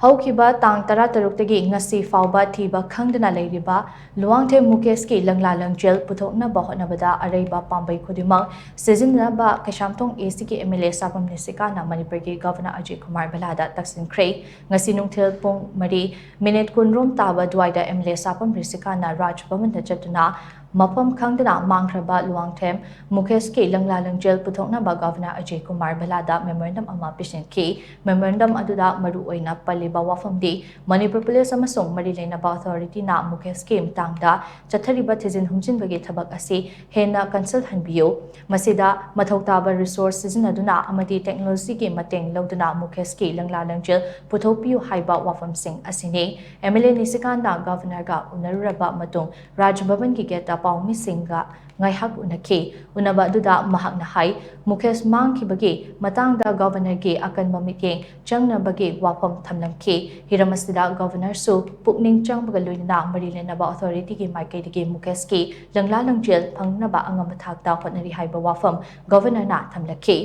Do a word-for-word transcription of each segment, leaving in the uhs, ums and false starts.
ꯍꯧꯈꯤꯕ ꯇꯥꯡ ꯇꯔꯥꯇꯔꯨꯛꯇꯒꯤ ꯉꯁꯤ ꯐꯥꯎꯕ ꯊꯤꯕ ꯈꯪꯗꯅ ꯂꯩꯔꯤꯕ ꯂꯨꯋꯥꯡꯊꯦꯝ ꯃꯨꯀꯦꯁꯀꯤ ꯂꯪꯂꯥ ꯂꯪꯖꯦꯜ ꯄꯨꯊꯣꯛꯅꯕ ꯍꯣꯠꯅꯕꯗ ꯑꯔꯩꯕ ꯄꯥꯝꯕꯩ ꯈꯨꯗꯤꯡꯃꯛ ꯁꯤꯖꯤꯟꯅꯅꯕ ꯀꯩꯁꯥꯝꯊꯣꯡ A C ꯒꯤ M L A ꯁꯥꯄꯝ ꯅꯤꯁꯤꯀꯥꯟꯅ ꯃꯅꯤꯄꯨꯔꯒꯤ Governor ꯑꯖꯌ ꯀꯨꯃꯥꯔ ꯚꯜꯂꯥꯗ ꯇꯛꯁꯤꯟꯈ꯭ꯔꯦ꯫ ꯉꯁꯤ ꯅꯨꯡꯊꯤꯜ ꯄꯨꯡ ꯃꯔꯤ ꯃꯤꯅꯤꯠ ꯀꯨꯟꯔꯣꯝ ꯇꯥꯕ ꯑꯗꯨꯋꯥꯏꯗ M L A ꯁꯥꯄꯝ ꯅꯤꯁꯤꯀꯥꯟꯅ ꯔꯥꯖ ꯚꯕꯟꯗ ꯆꯠꯇꯨꯅ ꯃꯐꯝ ꯈꯪꯗꯅ ꯃꯥꯡꯈ꯭ꯔꯕ ꯂꯨꯋꯥꯡꯊꯦꯝ ꯃꯨꯀꯦꯁꯀꯤ ꯂꯪꯂꯥ ꯂꯪꯖꯦꯜ ꯄꯨꯊꯣꯛꯅꯕ Governor ꯑꯖꯌ ꯀꯨꯃꯥꯔ ꯚꯜꯂꯥꯗ memorandum ꯑꯃ ꯄꯤꯁꯤꯟꯈꯤ꯫ Memorandum ꯑꯗꯨꯗ ꯃꯔꯨꯑꯣꯏꯅ ꯄꯜꯂꯤꯕ ꯋꯥꯐꯝꯗꯤ ꯃꯅꯤꯄꯨꯔ ꯄꯨꯂꯤꯁ ꯑꯃꯁꯨꯡ ꯃꯔꯤ ꯂꯩꯅꯕ authority ꯅ ꯃꯨꯀꯦꯁꯀꯤ ꯃꯇꯥꯡꯗ ꯆꯠꯊꯔꯤꯕ ꯊꯤꯖꯤꯟ ꯍꯨꯝꯖꯤꯟꯕꯒꯤ ꯊꯕꯛ ꯑꯁꯤ ꯍꯦꯟꯅ ꯀꯟꯁꯤꯜꯍꯟꯕꯤꯌꯨ꯫ ꯃꯁꯤꯗ ꯃꯊꯧ ꯇꯥꯕ resource ꯁꯤꯖꯤꯟꯅꯗꯨꯅ ꯑꯃꯗꯤ technology ꯒꯤ ꯃꯇꯦꯡ ꯂꯧꯗꯨꯅ ꯃꯨꯀꯦꯁꯀꯤ ꯂꯪꯂꯥ ꯂꯪꯖꯦꯜ ꯄꯨꯊꯣꯛꯄꯤꯌꯨ ꯍꯥꯏꯕ ꯋꯥꯐꯝꯁꯤꯡ ꯑꯁꯤꯅꯤ꯫ M L A ꯅꯤꯁꯤꯀꯥꯟꯅ Governor ꯒ ꯎꯅꯔꯨꯔꯕ ꯃꯇꯨꯡ ꯔꯥꯖ ꯚꯕꯟꯒꯤ gate ꯇ ꯄꯥꯎꯃꯤꯁꯤꯡꯒ ꯉꯥꯏꯍꯥꯛ ꯎꯅꯈꯤ꯫ ꯎꯅꯕ ꯑꯗꯨꯗ ꯃꯍꯥꯛꯅ ꯍꯥꯏ, ꯃꯨꯀꯦꯁ ꯃꯥꯡꯈꯤꯕꯒꯤ ꯃꯇꯥꯡꯗ Governor ꯒꯤ ꯑꯀꯟꯕ ꯃꯤꯠꯌꯦꯡ ꯆꯪꯅꯕꯒꯤ ꯋꯥꯐꯝ ꯊꯝꯂꯝꯈꯤ꯫ ꯍꯤꯔꯝ ꯑꯁꯤꯗ Governor ꯁꯨ ꯄꯨꯛꯅꯤꯡ ꯆꯪꯕꯒ ꯂꯣꯏꯅꯅ ꯃꯔꯤ ꯂꯩꯅꯕ authority ꯒꯤ ꯃꯥꯏꯀꯩꯗꯒꯤ ꯃꯨꯀꯦꯁꯀꯤ ꯂꯪꯂꯥ ꯂꯪꯖꯦꯜ ꯐꯪꯅꯕ ꯑꯉꯝꯕ ꯊꯥꯛꯇ ꯍꯣꯠꯅꯔꯤ ꯍꯥꯏꯕ ꯋꯥꯐꯝ Governor ꯅ ꯊꯝꯂꯛꯈꯤ꯫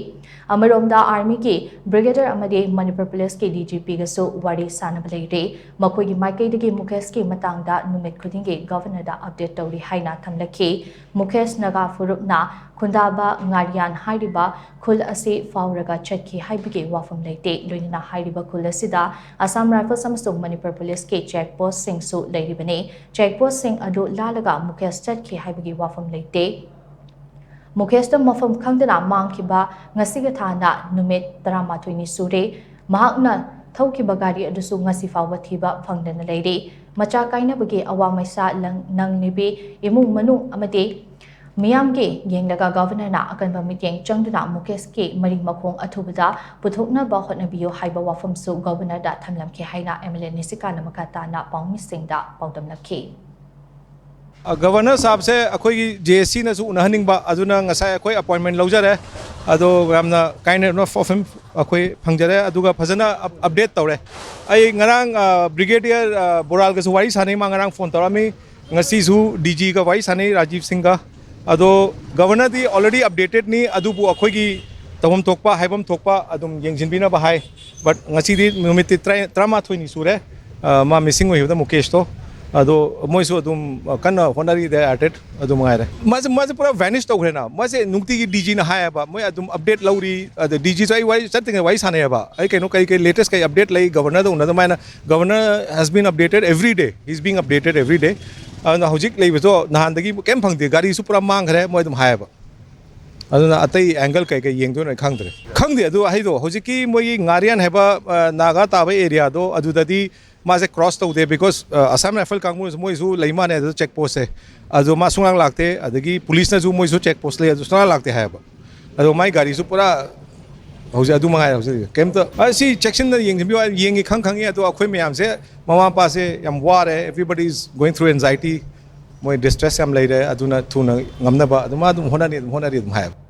ꯑꯃꯔꯣꯝꯗ Army ꯒꯤ Brigadier ꯑꯃꯗꯤ ꯃꯅꯤꯄꯨꯔ ꯄꯨꯂꯤꯁꯀꯤ D G P ꯒꯁꯨ ꯋꯥꯔꯤ ꯁꯥꯅꯕ ꯂꯩꯔꯦ꯫ ꯃꯈꯣꯏꯒꯤ ꯃꯥꯏꯀꯩꯗꯒꯤ ꯃꯨꯀꯦꯁꯀꯤ ꯃꯇꯥꯡꯗ ꯅꯨꯃꯤꯠ ꯈꯨꯗꯤꯡꯒꯤ Governor ꯗ update ꯇꯧꯔꯤ ꯍꯥꯏꯅ ꯊꯝꯂꯛꯈꯤ꯫ ꯃꯨꯀꯦꯁ ꯅꯥꯒꯥ ꯐꯨꯔꯨꯞꯅ ꯈꯨꯟꯗꯥꯕ ꯉꯥꯔꯤꯌꯥꯟ ꯍꯥꯏꯔꯤꯕ ꯈꯨꯜ ꯑꯁꯤ ꯐꯥꯎꯔꯒ ꯆꯠꯈꯤ ꯍꯥꯏꯕꯒꯤ ꯋꯥꯐꯝ ꯂꯩꯇꯦ꯫ ꯂꯣꯏꯅꯅ ꯍꯥꯏꯔꯤꯕ ꯈꯨꯜ ꯑꯁꯤꯗ Assam Rifles ꯑꯃꯁꯨꯡ ꯃꯅꯤꯄꯨꯔ ꯄꯨꯂꯤꯁꯀꯤ check post ꯁꯤꯡꯁꯨ ꯂꯩꯔꯤꯕꯅꯤ꯫ Check post ꯁꯤꯡ ꯑꯗꯨ ꯂꯥꯜꯂꯒ ꯃꯨꯀꯦꯁ ꯆꯠꯈꯤ ꯍꯥꯏꯕꯒꯤ ꯋꯥꯐꯝ ꯂꯩꯇꯦ꯫ ꯃꯨꯀꯦꯁꯇ ꯃꯐꯝ ꯈꯪꯗꯅ ꯃꯥꯡꯈꯤꯕ ꯉꯁꯤꯒ ꯊꯥꯅ ꯅꯨꯃꯤꯠ ꯇꯔꯥꯃꯥꯊꯣꯏꯅꯤ ꯁꯨꯔꯦ꯫ ꯃꯍꯥꯛꯅ ꯊꯧꯈꯤꯕ ꯒꯥꯔꯤ ꯑꯗꯨꯁꯨ ꯉꯁꯤ ꯐꯥꯎꯕ ꯊꯤꯕ ꯐꯪꯗꯅ ꯂꯩꯔꯤ꯫ ꯃꯆꯥ ꯀꯥꯏꯅꯕꯒꯤ ꯑꯋꯥ ꯃꯩꯁꯥ ꯂꯪ-, ꯅꯪꯂꯤꯕꯤ ꯏꯃꯨꯡ ꯃꯅꯨꯡ ꯑꯃꯗꯤ ꯃꯤꯌꯥꯝꯒꯤ ꯌꯦꯡꯂꯒ Governor ꯅ ꯑꯀꯟꯕ ꯃꯤꯠꯌꯦꯡ ꯆꯪꯗꯨꯅ ꯃꯨꯀꯦꯁꯀꯤ ꯃꯔꯤ ꯃꯈꯣꯡ ꯑꯊꯨꯕꯗ ꯄꯨꯊꯣꯛꯅꯕ ꯍꯣꯠꯅꯕꯤꯌꯨ ꯍꯥꯏꯕ ꯋꯥꯐꯝꯁꯨ Governor ꯗ ꯊꯝꯂꯝꯈꯤ ꯍꯥꯏꯅ M L A ꯅꯤꯁꯤꯀꯥꯟꯅ ꯃꯈꯥ ꯇꯥꯅ ꯄꯥꯎꯃꯤꯁꯤꯡꯗ ꯄꯥꯎꯗꯝꯂꯛꯈꯤ꯫ ꯑ, Governor ꯁꯥꯍꯕꯁꯦ ꯑꯩꯈꯣꯏꯒꯤ J A C ꯅꯁꯨ ꯎꯅꯍꯟꯅꯤꯡꯕ, ꯑꯗꯨꯅ ꯉꯁꯥꯏ ꯑꯩꯈꯣꯏ appointment ꯂꯧꯖꯔꯦ꯫ ꯑꯗꯣ ꯌꯥꯝꯅ kind enough of him ꯑꯩꯈꯣꯏ ꯐꯪꯖꯔꯦ, ꯑꯗꯨꯒ ꯐꯖꯅ up-, update ꯇꯧꯔꯦ꯫ ꯑꯩ ꯉꯔꯥꯡ, ꯑ, Brigadier, ꯑ, ꯕꯣꯔꯥꯜꯒꯁꯨ ꯋꯥꯔꯤ ꯁꯥꯟꯅꯩ, ꯃꯥ ꯉꯔꯥꯡ phone ꯇꯧꯔꯛꯑꯝꯃꯤ꯫ ꯉꯁꯤꯁꯨ D G ꯒ ꯋꯥꯔꯤ ꯁꯥꯟꯅꯩ, ꯔꯥꯖꯤꯕ ꯁꯤꯡꯒ꯫ ꯑꯗꯣ Governor ꯗꯤ already updated ꯅꯤ, ꯑꯗꯨꯕꯨ ꯑꯩꯈꯣꯏꯒꯤ ꯇꯧꯐꯝ ꯊꯣꯛꯄ, ꯍꯥꯏꯐꯝ ꯊꯣꯛꯄ ꯑꯗꯨꯝ ꯌꯦꯡꯁꯤꯟꯕꯤꯅꯕ ꯍꯥꯏ꯫ But ꯉꯁꯤꯗꯤ ꯅꯨꯃꯤꯠꯇꯤ ꯇꯔꯥ-, ꯇꯔꯥꯃꯥꯊꯣꯏꯅꯤ ꯁꯨꯔꯦ, ꯑ, ꯃꯥ missing ꯑꯣꯏꯈꯤꯕꯗ, ꯃꯨꯀꯦꯁꯇꯣ꯫ ꯑꯗꯣ ꯃꯣꯏꯁꯨ ꯑꯗꯨꯝ, ꯑ, ꯀꯟꯅ ꯍꯣꯠꯅꯔꯤ, they are at it꯫ ꯑꯗꯨ ꯃꯉꯥꯏꯔꯦ꯫ ꯃꯥꯁꯦ, ꯃꯥꯁꯦ ꯄꯨꯔꯥ vanish ꯇꯧꯈ꯭ꯔꯦꯅ꯫ ꯃꯥꯁꯦ ꯅꯨꯡꯇꯤꯒꯤ DGꯅ ꯍꯥꯏꯌꯦꯕ, ꯃꯣꯏ ꯑꯗꯨꯝ update ꯂꯧꯔꯤ꯫ ꯑꯗ DGꯁꯨ ꯑꯩ ꯋꯥꯔꯤ ꯆꯠꯇ꯭ꯔꯤꯉꯩ ꯋꯥꯔꯤ ꯁꯥꯟꯅꯩꯌꯦꯕ, ꯑꯩ ꯀꯩꯅꯣ, ꯀꯩ ꯀꯩ latest ꯀꯩ update ꯂꯩ, governorꯗ ꯎꯅꯗ꯫ ꯃꯥꯅ, "Governor has been updated every day, he's being updated every day." ꯑꯗꯨꯅ ꯍꯧꯖꯤꯛ ꯂꯩꯕꯗꯣ ꯅꯍꯥꯟꯗꯒꯤ ꯀꯩꯝ ꯐꯪꯗꯦ, ꯒꯥꯔꯤꯁꯨ ꯄꯨꯔꯥ ꯃꯥꯡꯈ꯭ꯔꯦ, ꯃꯣꯏ ꯑꯗꯨꯝ ꯍꯥꯏꯌꯦꯕ꯫ ꯑꯗꯨꯅ ꯑꯇꯩ angle ꯀꯩꯀꯩ ꯌꯦꯡꯗꯣꯏꯅꯣ ꯑꯩ ꯈꯪꯗ꯭ꯔꯦ꯫ ꯈꯪꯗꯦ꯫ ꯑꯗꯨ ꯑꯩꯗꯣ ꯍꯧꯖꯤꯛꯀꯤ ꯃꯣꯏꯒꯤ ꯉꯥꯔꯤꯌꯥꯟ ꯍꯥꯏꯕ, ꯑ, ꯅꯥꯒꯥ ꯇꯥꯕ areaꯗꯣ, ꯑꯗꯨꯗꯗꯤ ꯃꯥꯁꯦ cross ꯇꯧꯗꯦ, because, ꯑ, Assam Rifle ꯀꯥꯡꯕꯨꯅꯁꯨ ꯃꯣꯏꯁꯨ ꯂꯩ ꯃꯥꯅꯦ ꯑꯗꯨꯗ check postꯁꯦ꯫ ꯑꯗꯣ ꯃꯥ ꯁꯨꯡꯂꯥꯛ ꯂꯥꯛꯇꯦ, ꯑꯗꯒꯤ policeꯅꯁꯨ ꯃꯣꯏꯁꯨ check post ꯂꯩ, ꯑꯗꯨ ꯁꯨꯡꯂꯥꯛ ꯂꯥꯛꯇꯦ ꯍꯥꯏꯌꯦꯕ꯫ ꯑꯗꯣ ꯃꯥꯏ ꯒꯥꯔꯤꯁꯨ ꯄꯨꯔꯥ ꯍꯧꯖꯤꯛ ꯑꯗꯨ ꯃꯉꯥꯏꯔꯦ꯫ ꯍꯧꯖꯤꯛ ꯀꯩꯝꯇ, ꯑ, ꯁꯤ ꯆꯦꯛꯁꯤꯟꯅ ꯌꯦꯡꯁꯤꯟꯕꯤꯌꯨ ꯍꯥꯏ, ꯌꯦꯡꯉꯤ ꯈꯪ ꯈꯪꯉꯤ꯫ ꯑꯗꯣ ꯑꯩꯈꯣꯏ ꯃꯌꯥꯝꯁꯦ, ꯃꯃꯥ ꯃꯄꯥꯁꯦ ꯌꯥꯝ ꯋꯥꯔꯦ, everybody is going through anxiety, ꯃꯣꯏ distress ꯌꯥꯝ ꯂꯩꯔꯦ, ꯑꯗꯨꯅ ꯊꯨꯅ ꯉꯝꯅꯕ ꯑꯗꯨꯝ, ꯑꯗꯨꯝ ꯍꯣꯠꯅꯔꯤ, ꯑꯗꯨꯝ ꯍꯣꯠꯅꯔꯤ ꯑꯗꯨꯝ ꯍꯥꯏꯌꯦꯕ꯫